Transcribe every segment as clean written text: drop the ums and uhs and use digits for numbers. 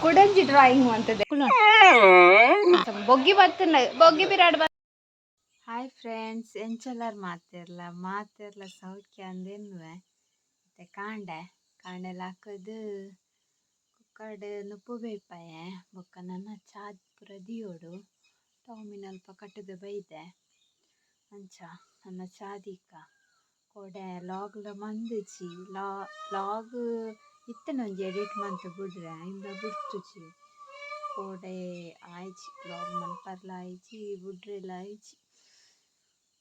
ಕುಡಂಜಿ drawing ಮಂತದೆ. ಬೊಗ್ಗಿ ಬತ್ತುಂಡ, ಬೊಗ್ಗಿ ಬಿರಾಡ್. Hi friends, ಎಂಚಲಾರ್ ಮಾತೆರ್ಲ? ಮಾತೆರ್ಲ ಸೌಖ್ಯ ಅಂದೆನ್ನುವೆ. ಮತ್ತೆ ಕಾಂಡೆ ಕಾಂಡೆ ಲಾಕದು ಕುಕ್ಕರ್ಡ್ ನುಪ್ಪು ಬೇಯ್ಪಾಯೆ. ಬೊಕ್ಕ ನನ ಚಾದ್ ಪೂರ ದಿಯೋಡು. ಟಾಮಿನಲ್ಪ ಕಟ್ಟುದು ಬೈದೆ. ಅಂಚ ನನ್ನ ಚಾದಿಕ ಕೋಡೆ ಲಾಗ್ಲ ಮಂದುಜಿ. ಲಾಗ್ ಇತ್ತನೊಂಜಿ ಎಡಿಟ್ ಮಂತ್ ಬುಡ್ರೆ ಇಂದ ಬುಡ್ತುಜಿ. ಕೋಡೆ ಆಯ್ಜಿ, ಲಾಗ್ ಮನ್ಪರ್ಲ ಆಯ್ಜಿ, ಬುಡ್ರೆಲ ಆಯ್ಜಿ.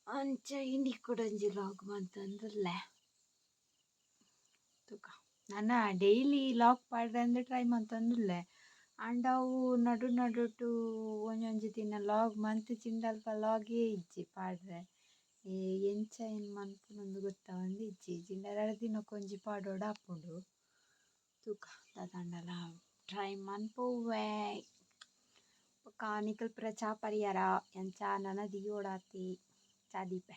ಅಂಚ ಇನಿ ಕುಡೊಂಜಿ ಲಾಗ್ ಮಂತೊಂದುಲ್ಲೆ. ತೂಕ, ನನ ಡೈಲಿ ಲಾಗ್ ಪಾಡ್ರೆ ಅಂದ್ ಟ್ರೈ ಮಂತೊಂದುಲ್ಲೆ. ಆಂಡ ಅವು ನಡು ನಡುಟು ಒಂಜೊಂಜಿ ದಿನ ಲಾಗ್ ಮಂತಿಜಿಂಡ ಅಲ್ಪ ಲಾಗೇ ಇಜ್ಜಿ ಪಾಡ್ರೆ. ಎಂಚ ಏನು ಮನ್ಪುನಂದು ಗೊತ್ತಾವಂದು ಇಜ್ಜಿ. ಇಜ್ಜಿಂಡ ರಡ್ಡ್ ದಿನಕ್ಕೊಂಜಿ ಪಾಡೋಡು ಆಪುಂಡು. ತೂಕ, ದಾದಾಂಡಲ ಟ್ರೈ ಮನ್ಪುವೆ. ಬೊಕ್ಕ ನಿಕುಲು ಪೂರ ಚಾ ಪರಿಯರ? ಯಾನ್ ಚಾ ನನ ದಿಯೋಡಾತೆ. ಚಾ ದೀಪೆ.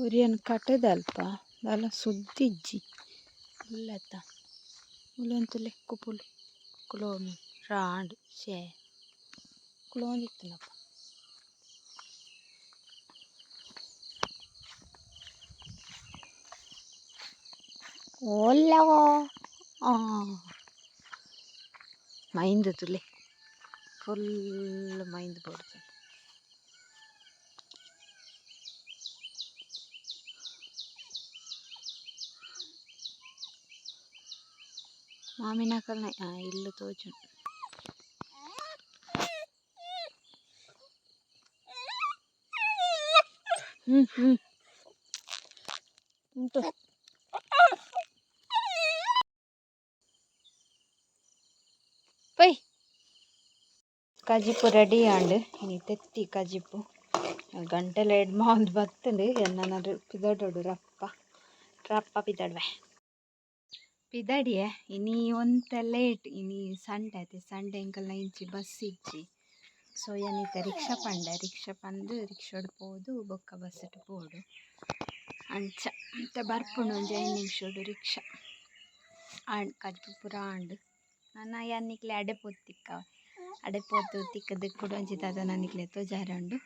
ಒರಿಯನ್ ಕಟ್ಟದಲ್ಪ ದಾಲ ಸುದ್ದಿಜ್ಜಿ ಉಲ್ಲತ್ತ. ಮುಲೊಂತುಲೆ ಕುಪುಲು ಕುಲೋನು ರಾಂಡ್ ಶೇ ಕುಲೋಂದಿತ್ತುನಪ್ಪ. ಓಲ್ಲವೋ ಆ ಮೈಂದ ತುಲೆ, ಫುಲ್ ಮೈಂದ್ ಬೋಡ್ತು. ಮಾಮಿನಕಲ್ನ ಇಲ್ಲು ತೋಜುಂಡು. ಹ್ಮ್ ಹ್ಮ್ ಉಂಟು. ಪೈ ಕಜಿಪು ರೆಡಿ ಆಂಡ್. ಇನಿ ತೆತ್ತಿ ಕಜಿಪು. ಗಂಟೆಲ ಎಡ್ಮ ಒಂದು ಬತ್ತುಂಡು. ಎನ್ನ ಪಿದಡೋಡು. ರಪ್ಪ ರಪ್ಪ ಪಿದಡ್ವೆ. ಪಿದಡಿಯೆ. ಇನಿ ಒಂತೆ ಲೇಟ್. ಇನಿ ಸಂಡೆ ಅತೆ, ಸಂಡೆ ಎಂಕಲ್ನ ಇಂಚಿ ಬಸ್ ಇಜ್ಜಿ. ಸೊ ಯಾನಿತ್ತೆ ರಿಕ್ಷಾ ಪಂಡೆ. ರಿಕ್ಷಾ ಪಂದು ರಿಕ್ಷಾಡ್ ಪೋದು ಬೊಕ್ಕ ಬಸ್ಸಿಟ್ ಪೋಡು. ಅಂಚ ಇತ್ತೆ ಬರ್ಪುಂಡು ಒಂಜಿ 5 ನಿಮಿಷಡು ರಿಕ್ಷಾ. ಆಂಡ್, ಕಜಿಪು ಪೂರ ಆಂಡ್. ನನ ಯಾನ್ ನಿಕ್ಲೆ ಅಡೆ ಪೋದು ತಿಕ್ಕ. ಅಡೆ ಪೋತು ತಿಕ್ಕದು ಕುಡೊಂಜಿ ದಾದ ನಿಕ್ಲೆ ತೋಜಾರೆ ಉಂಡು,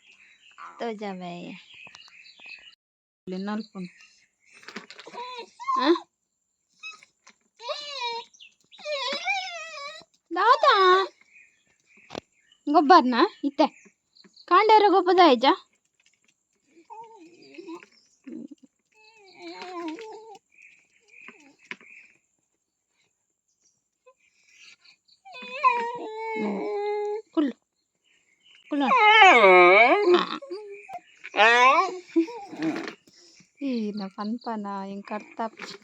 ತೋಜಾವೆ. ನಲ್ಪುಂಡು. ದಾದಾ ಗೊಬ್ಬರ್ನ ಇತ್ತೆ ಕಾಂಡೇರ ಗೊಬ್ಬದ ಆಯ್ಜ. ಕುಲ್ಲು ಕುಲ್ಲು. ಈನ ಪನ್ಪನ ಎಂಕ್ ಅರ್ಥ ಆಪುಜಿ,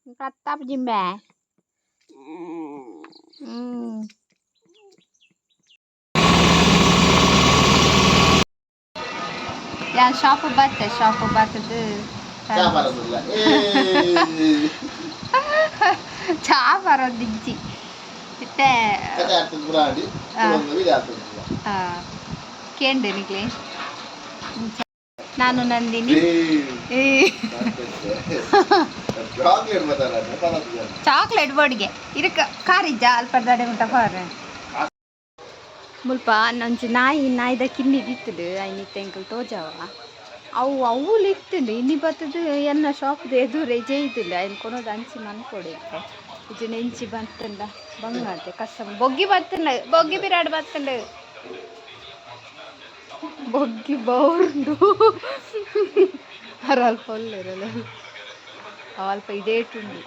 ಎಂಕ್ ಅರ್ಥ ಆಪುಜಿಂಬೆ. ಹ್ಮ್ ಯಾನ್ ಶಾಪ್ ಬತ್ತೆ, ಶಾಪ್ ಬತ್ತದು. ಚಾ ಬರೋದಿಲ್ಲ. ಚಾ ಬರೋದಿಜ್ಜಿ ಇತ್ತೆ. ಕತೆ ಆಗ್ತದೆ ಪುರ ಆಡಿ ಒಂದು ವೀಡಿಯೋ ಆಗ್ತದೆ. ಕೇಂಡೆ ನಿಕ್ಲೆ. ನಾನು ನಂದಿನಿ. ಏ. ಚಾಕ್ಲೇಟ್ ಬರ್ತಾರೆ. ಚಾಕ್ಲೇಟ್ ಬೋಡಿಗೆ ಇರಕ ಕಾರಿಜ್ಜ ಅಲ್ಪ ದಡೆ ಮುಟ್ಟ ಪಾರೆ. ಮುಲ್ಪ ಒಂಜಿ ನಾಯಿ, ನಾಯಿದ ಕಿನ್ನಿ ದಿತ್ತುಂಡು. ಐನಿತ್ತೆ ಎಂಕಲ್ ತೋಜಾವ. ಅವು ಅವುಲು ಇತ್ತುಂಡು. ಇನಿ ಬತ್ತದು ಎನ್ನ ಶಾಪ್ದ ಎದುರೇ ಜೈದುಂಡು. ಐನ್ ಕೊನೊದು ಅಂಚಿ ಮನ್ಪೊಡು ಇತ್ತೆ. ಇಜ್ಜಿಂಡ ಇಂಚಿ ಬತ್ತುಂಡ ಬಂಗಾತೆ ಕಸ್ಟಮರ್. ಬೊಗ್ಗಿ ಬತ್ತುಂಡು, ಬೊಗ್ಗಿ ಬಿರಾಡ್ ಬತ್ತುಂಡು. ಬೊಗ್ಗಿ ಬೌರುಂಡು. ಅಲ್ಪ ಉಲ್ಲೆರಲ್ಲ, ಅಲ್ಪ ಇಡೇಟುಂಡು.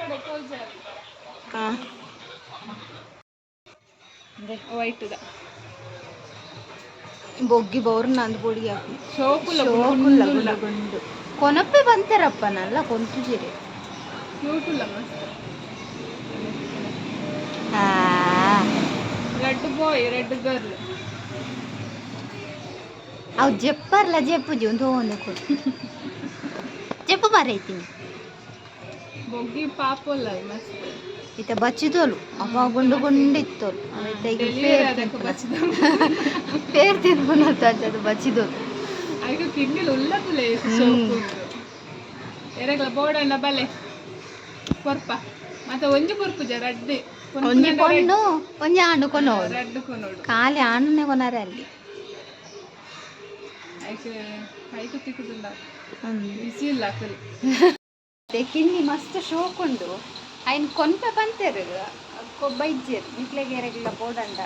ಹಾಂ. ವೈಟ್ ಬೊಗ್ಗಿ ಬೌರ್ ನಂದು ಬೊಡಿ ಹಾಕು. ಶೋಕುಲ. ಶೋಕುಲ್ಲ, ಗುಂಡು ಗುಂಡು. ಕೊನಪ್ಪೆ ಬಂತಾರಪ್ಪ ನಲ್ಲ ಕೊಂತುಜಿರಿ. ಕ್ಯೂಟ್ ಉಲ್ಲ ಮಸ್ತ್. ಆ. Red boy, red girl. ಅವು ಜೆಪ್ಪರ್ಲ ಜೆಪ್ಪುಜಿ. ಒಂದು ಒಂದು ಕೊಡು, ಜೆಪ್ಪು ಬಾರೈತೀನಿ. ಬೊಗ್ಗಿ ಪಾಪೊಲ್ಲ ಮಸ್ತ್. ಇತ್ತೆ ಬಚ್ಚಿದೋಲು ಅಪ್ಪ ಗುಂಡು ಗುಂಡು ಇತ್ತೋಲು. ಇತ್ತೆ ಈಗ ಡೆಲಿವರಿ ಆದಕ್ಕೆ ಬಚ್ಚಿದ. ಪೇರ್ ತಿನ್ಪುನ ಅದು ಬಚ್ಚಿದೋಲು. ಐಕ ಕಿನ್ನಿಲು ಉಲ್ಲತುಲೆ ಸೋಕು ಉಂಡು. ಎರೆಗ್ಲ ಬೋಡಂಡ ಬಲೆ ಕೊರ್ಪ. ಮತ್ತೆ ಒಂಜಿ ಕೊರ್ಪುಜ, ರಡ್ಡ್. ಒಂಜಿ ಪೊಣ್ಣು, ಒಂಜಿ ಆಣು ಕೊನೋಡು. ರಡ್ಡ್ ಕೊನೋಡು. ಖಾಲಿ ಆಣುನೆ ಕೊನರೆ ಅಲ್ಲಿ. ಐಕ್ ಕೈಕು ತಿಕ್ಕುದುಲ್ಲ, ಬಿಸಿ ಇಲ್ಲ ಅಕಲ್. ಕಿನ್ನಿ ಮಸ್ತ್ ಶೋಕ್ ಉಂಡು. ಐನ್ ಕೊನ್ಪೆ ಪಂತೆರ್, ಬೈಜೆರ್. ನಿಕ್ಲೆಗ್ ಎರೆಗ್ಲ ಬೋಡಂಡ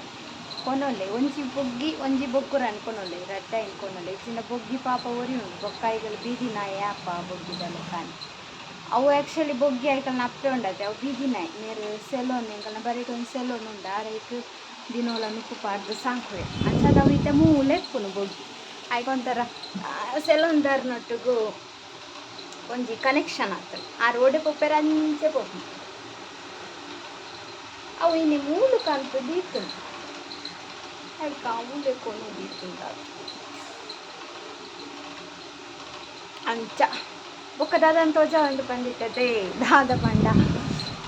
ಕೊನೊಲೆ. ಒಂಜಿ ಬೊಗ್ಗಿ, ಒಂಜಿ ಬೊಕ್ಕುರನ್ ಕೊನೊಲೆ, ರಡ್ಡ್ ಐನ್ ಕೊನೊಲೆ. ಇಜ್ಜಿಂಡ ಬೊಗ್ಗಿ ಪಾಪ ಒರಿ ಉಂಡು. ಬೊಕ್ಕ ಐಗಲ್ ಬೀದಿ ನಾಯಿ ಆಪ ಬೊಗ್ಗಿದ ಲೆಕ್ಕಾನೆ. ಅವು ಆ್ಯಕ್ಚುಲಿ ಬೊಗ್ಗಿ ಐಕಲ್ನ ಅಪ್ಪೆ ಉಂಡತೆ, ಅವು ಬೀದಿ ನಾಯಿ. ಮೇರ್ ಸೆಲೋನ್, ಎಂಕಲ್ನ ಬರಿಟ್ ಒಂಜಿ ಸೆಲೋನ್ ಉಂಡು, ಆರೈಕ್ ದಿನೋಲ ನುಪ್ಪು ಪಾಡ್ದು ಸಾಂಕುವೆ. ಅಂಚಾದ್ ಅವು ಇತ್ತೆ ಮೂಲೆ ಇಪ್ಪುನು. ಬೊಗ್ಗಿ ಐಕೊಂಥರ ಸೆಲೋನ್ದಾರ್ನೊಟ್ಟುಗು ಒಂಜಿ ಕನೆಕ್ಷನ್ ಆತು. ಆ ರೋಡೆ ಪೋಪೆರ್, ಅಂಚೆ ಪೋಪುಂಡು ಅವು. ಇನಿ ಮೂಲು ಕಂತು ದೀತುಂಡು, ಐಕ್ ಅವುಲೆ ಕೊನು ದೀತುಂಡು ಅದು. ಅಂಚ ಬೊಕ್ಕ ದಾದಂತ ತೋಜ ಪಂದಿಟ್ಟದೆ. ದಾದ ಪಂಡ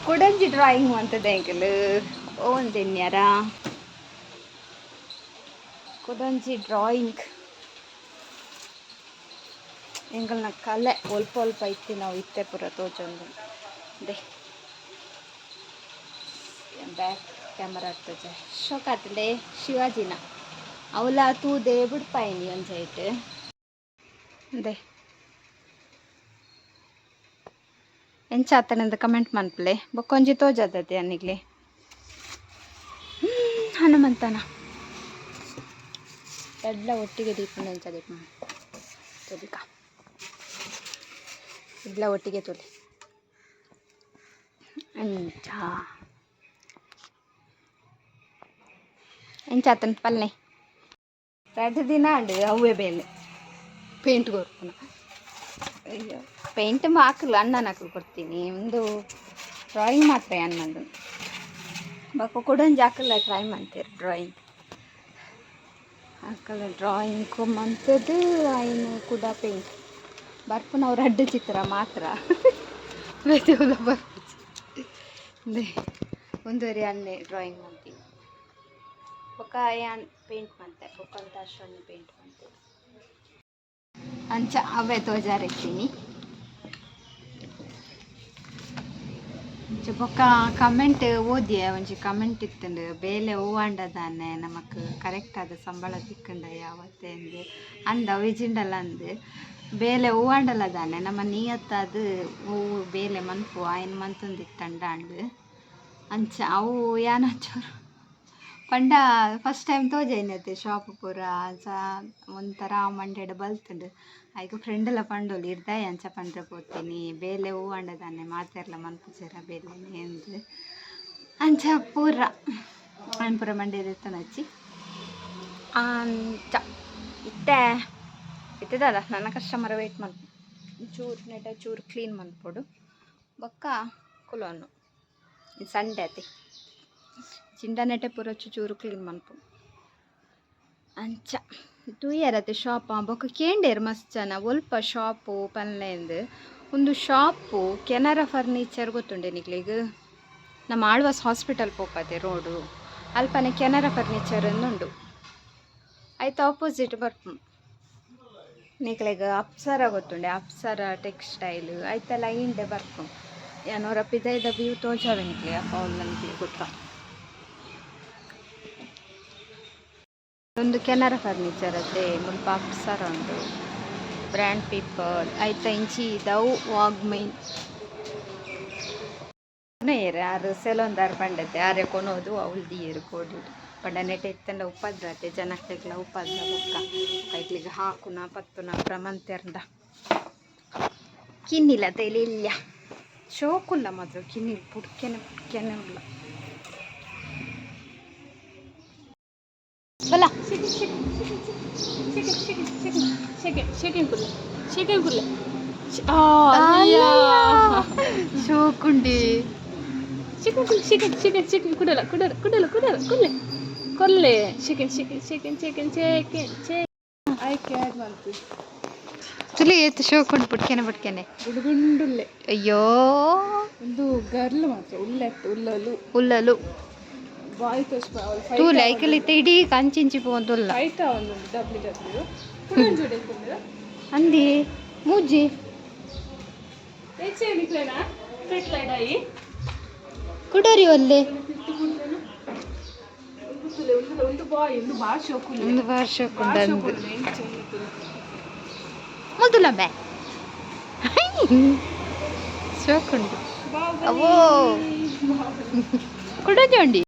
ಕುಡಂಜಿ ಡ್ರಾಯಿಂಗ್ ಮಂತದೆ ಎಂಕಲ್ ಓಂದೆನ್ಯಾರ ಕುಡಂಜಿ ಡ್ರಾಯಿಂಗ್. ಎಂಕಲ್ನ ಕಲೆ ಒಲ್ಪ ಒಲ್ಪ ಇತ್ತಿ ನಾವು ಇತ್ತೆ ಪೂರ ತೋಜೊಂದು. ದೆ ಬ್ಯಾಕ್ ಕ್ಯಾಮರಾ ತೋಜ ಶೋಕಾತಂಡೆ. ಶಿವಾಜಿನ ಅವಲ ತೂದೆ ಬುಡ್ಪಾಯಿನಿ ಒಂಜೈಟ್. ದೆ ಎಂಚ ಆತನಂದ ಕಮೆಂಟ್ ಮನ್ಪಲೆ. ಬೊಕ್ಕೊಂಜಿ ತೋಜದತೆ ಅನ್ನಿಗ್ಲೆ ಹನುಮಂತನ. ಎಡ್ಲ ಒಟ್ಟಿಗೆ ದೀಪುಂಡು. ಎಂಚ ದೀಪ ತೋಜಿಕ ಇಡ್ಲ ಒಟ್ಟಿಗೆ ತೋಲಿ ಅಂಚ. ಎಂಚ ಆತನ ಪಲ್ನೆ. ರಡ್ಡ್ ದಿನ ಅಂಡು ಅವೇ ಬೇಲೆ ಪೇಂಟ್ ಕೊರ್ಪುನ. ಅಯ್ಯೋ, ಪೇಂಟ್ ಹಾಕಲು ಅಣ್ಣನ ಹಾಕಲು ಕೊಡ್ತೀನಿ. ಒಂದು ಡ್ರಾಯಿಂಗ್ ಮಾತ್ರ ಅಣ್ಣಂದು. ಬೊಕ್ಕ ಕುಡೊಂಜಿ ಹಾಕಲ್ಲ ಟ್ರೈ ಮಾಡ್ತೀರಿ ಡ್ರಾಯಿಂಗ್ ಹಾಕಲ್ಲ. ಡ್ರಾಯಿಂಗ್ ಮಂತದ್ದು ಐನು ಕೂಡ ಪೇಂಟ್ ಬರ್ಪುನವು ರಡ್ಡ್ ಚಿತ್ರ ಮಾತ್ರ, ಬೇತೆ ಬರ್ಪುಜಿ. ಒಂದುವರೆ ಅಣ್ಣೆ ಡ್ರಾಯಿಂಗ್ ಮಾಡ್ತೀನಿ, ಬೊಕ್ಕ ಯಾನ್ ಪೇಂಟ್ ಮಂತೆ, ಬೊಕ್ಕ ಅಶ್ವನಿ ಪೇಂಟ್ ಮಂತೆ. ಅಂಚ ಅವೇ ತೋಜಾರಿದ್ದೀನಿ. ಅಂಚ ಬೊಕ್ಕ ಕಮೆಂಟ್ ಓದಿಯೆ. ಒಂಜಿ ಕಮೆಂಟ್ ಇತ್ತುಂಡು, ಬೇಲೆ ಹೂವಾಂಡ ದಾನೆ ನಮಕ್ ಕರೆಕ್ಟ್ ಆದ ಸಂಬಳ ತಿಕ್ಕಂಡ ಯಾವತ್ತೆ ಅಂದು. ಅಂದ ಅವು ಅಂದು ಬೇಲೆ ಹೂವಾಂಡಲ ದಾನೆ ನಮ್ಮ ನಿಯತ್ತಾದ ಹೂವು ಬೇಲೆ ಮನ್ಪು ಆಯ್ನ ಮಂತೊಂದಿತ್ತಂಡ ಅಂಡ್. ಅಂಚ ಅವು ಯಾನಂಚೂರು ಪಂಡ ಫಸ್ಟ್ ಟೈಮ್ ತೋಜೈನತೆ ಶಾಪ್ ಪೂರ. ಅಂಚ ಒಂಥರ ಮಂಡೆಡ್ ಬಲ್ತುಂಡು. ಐಕ್ ಫ್ರೆಂಡೆಲ್ಲ ಪಂಡೋಲು, ಇರ್ದಾಯ ಅಂಚ ಪಂಡ್ರೆ ಪೋತೀನಿ, ಬೇಲೆ ಹೂವಾಂಡ ದಾನೆ ಮಾತೆರ್ಲ ಮನ್ಪುಜೆರ ಬೇಲೆನೆ ಅಂದ್. ಅಂಚ ಪೂರ ಆಯ್ನ್ ಪೂರ ಮಂಡೆ ಎತ್ತೊನಚ್ಚಿ. ಅಂಚ ಇತ್ತೆ ಇತ್ತದಲ್ಲ ನನ್ನ ಕಸ್ಟಮರ್ ವೇಟ್ ಮನ್ಪು. ಚೂರು ನೆಟ ಚೂರು ಕ್ಲೀನ್ ಮನ್ಪೊಡು, ಬೊಕ್ಕ ಕುಲೋನು. ಸಂಡೆ ಅತೆ, ಚಿಂಡ ನೆಟೆ ಪೂರ ಚೂರು ಕ್ಲೀನ್ ಮನ್ಪು. ಅಂಚ ತೂಯರತೆ ಶಾಪ್. ಬೊಕ್ಕ ಕೇಂಡೇರ್ ಮಸ್ತ್ ಜನ, ಒಲ್ಪ ಶಾಪು ಪನ್ಲೆಂದು. ಒಂದು ಶಾಪು ಕೆನರಾ ಫರ್ನಿಚರ್ ಗೊತ್ತುಂಡೆ ನಿಕ್ಲೆಗ್? ನಮ್ಮ ಆಳ್ವಾಸ್ ಹಾಸ್ಪಿಟಲ್ ಪೋಪತೆ ರೋಡು, ಅಲ್ಪನೆ ಕೆನರಾ ಫರ್ನಿಚರ್ ಉಂಡು, ಐತ ಆಪೋಸಿಟ್ ಬರ್ಪು. ನಿಕ್ಲೆಗ್ ಅಪ್ಸರ ಗೊತ್ತುಂಡೆ? ಅಪ್ಸರ ಟೆಕ್ಸ್ಟೈಲ್ ಐತ ಲೈನ್ಡೆ ಬರ್ಪು. ಯಾನೊರ ಪಿದಯ್ದ ವ್ಯೂ ತೋಜಾವೆ ನಿಕ್ಲೆ, ಅಪ್ಪ ಅವ್ಲು ನಿಕ್ಲೆ ಗೊತ್ತಾ. ಒಂದು ಕೆನರಾ ಫರ್ನಿಚರ್ ಅತ್ತೆ, ಮುಲ್ಪ ಅಪ್ಸರ ಉಂಡು, ಬ್ರ್ಯಾಂಡ್ ಪೀಪಲ್ ಐತ ಇಂಚಿ ದೌ ವಾಗ್ಮೈನ್ ಏರ್ ಆರು ಸೆಲೊಂದಾರ್ ಪಂಡತೆ ಆರೆ ಕೊನೋದು ಅವ್ಲು ದೀಯೆರ್ ಕೋಡಿಡ್. ಪಂಡ ನೆಟೆ ಇತ್ತಂಡ ಉಪದ್ರ ಅತೆ, ಜನಕ್ಲೆಗ್ಲ ಉಪದ್ರ. ಬೊಕ್ಕ ಐಕ್ಲೆಗ್ ಹಾಕುನ ಪತ್ತುನ ಪೂರ ಮಂತೆರ್ಂಡ. ಕಿನ್ನಿಲ ತೈಲಿ ಇಲ್ಲ, ಶೋಕುಲ್ಲ ಮಾತ್ರ. ಕಿನ್ನಿಲ್ ಪುಡ್ಕೆನೆ ಪುಡ್ಕೆನೆ ಉಲ್ಲ ಬಲ. ಶೇಕೆನ್ ಕುಲ್ಲೆ, ಶೇಕೆನ್ ಕುಲ್ಲೆ. ಶೋಕುಂಡಿ. Chicken chicken chicken chicken. ಕುಡಲ ಕುಡಲ ಕುಡಲ ಕುಡಲ ಕುಲ್ಲೆ ಕೊಲ್ಲೆ. Chicken chicken chicken chicken chicken ಚೇ I care ಮಲ್ಪಿ. ತುಲಿ ಏತ್ ಶೋಕ್ ಉಂಡು ಪುಟ್ಕೆನೆ ಪುಟ್ಕೆನೆ. ಗುಡುಗುಂಡುಲ್ಲೆ. ಅಯ್ಯೋ. ಒಂದು ಗರ್ಲ್ ಮಾತ್ರ ಉಲ್ಲೆತ್ತು ಉಲ್ಲಲು. ಉಲ್ಲಲು. ಬಾಯ್ ತೋಚ್ಪ. ತೂಲೆ ಐಕಲ್ ಇತ್ತೆ ಇಡೀ ಕಂಚಿಂಚಿ ಪೋವೊಂದುಲ್ಲ. ಫೈಟ್ ಒಂದು ಡಬ್ಲ್ಯೂ ಡಬ್ಲ್ಯೂ ಕುಡೊಂಜಿ ಇತ್ತಂದ್ರೆ. ಅಂದಿ ಮೂಜಿ. ಹೆಚ್ಚೆ ನಿಕ್ಲೇನಾ ಪೆಟ್ಲೈಡ್ ಆಯಿ. ಕುಡೋರಿ ಒಲ್ಲೆ. ಒಂದು ಒಂದು ಬಾಯ್ ಒಂದು ಬಾಳ್ ಶೋಕು. ಒಂದು ವರ್ಷ. ಬಾಳ್ ಕುಂಡಂದು. ಶೋಕು ಎಂಚ ಉಂದು. ಮುದ್ದುಲ ಬೇ ಶೋಕುಂಡು. ಅವೋ, ಕುಡಜೋಂಡಿ.